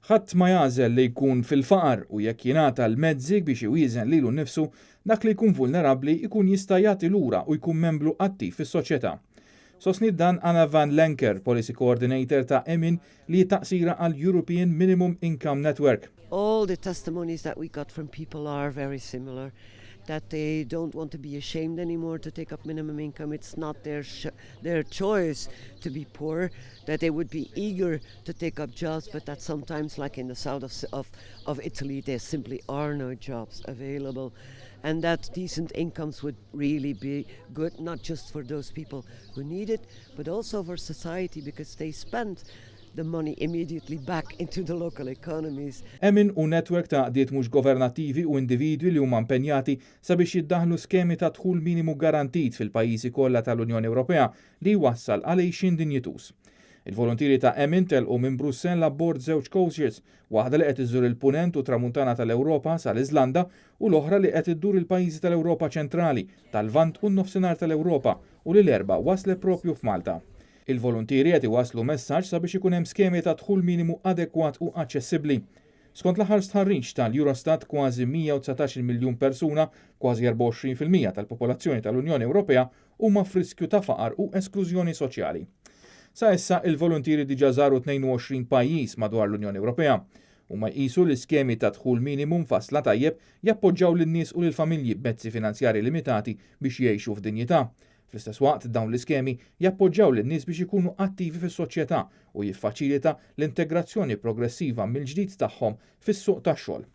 Ħadd ma jagħżel li jkun fil-faqar u jekk jingħata l-mezzi biex iwieżen lilu nnifsu, dak li jkun vulnerabbli jkun jista' jagħti lura u jkun membru attiv fis-soċjetà. Sostniet dan Anna Van Lancker, Policy Coordinator ta' EMIN, li hi taqsira għal European Minimum Income Network. All the testimonies that we got from people are very similar, that they don't want to be ashamed anymore to take up minimum income. It's not their choice to be poor, that they would be eager to take up jobs, but that sometimes, like in the south of Italy, there simply are no jobs available. And that decent incomes would really be good, not just for those people who need it, but also for society, because they spend the money immediately back into the local economies. EMIN hu netwerk ta' għaqdiet mhux governattivi u individwi li huma impenjati sabiex jiddaħlu skemi ta' dħul minimu garantit fil-pajjiżi kollha tal-Unjoni Ewropea li jwassal għal għejxien dinjituż. Il-volontieri ta' EMIN telqu minn Brussell abbord żewġ coaches, waħda li qed iżżur il-Punent u Tramuntana tal-Ewropa sal-Iżlanda u l-oħra li qed iddur il-pajjiżi tal-Ewropa Ċentrali, tal-Lvant u n-Nofsinhar tal-Ewropa u li l-Erbgħa waslet propju f'Malta. Il-volontieri qed iwasslu messaġġ sabiex ikun hemm skemi ta' dħul minimu adekwat u aċċessibbli. Skont l-aħħar stħarriġ tal-Eurostat, kważi 119 miljun persuna, kważi 24% tal-popolazzjoni tal-Unjoni Ewropea, huma f'riskju ta' faqar u esklużjoni soċjali. Sa issa, il-volontieri diġà żaru 22 pajjiż madwar l-Unjoni Ewropea. Huma jqisu li skemi ta' dħul minimum mfassla tajjeb jappoġġaw lin-nies u lill-familji b'mezzi finanzjari limitati biex jgħixu f'dinjità. Fl-istess waqt, dawn l-iskemi jappoġġaw lin-nies biex ikunu attivi fis-soċjetà u jiffaċilita l-integrazzjoni progressiva mill-ġdid tagħhom fis-suq tax-xogħol.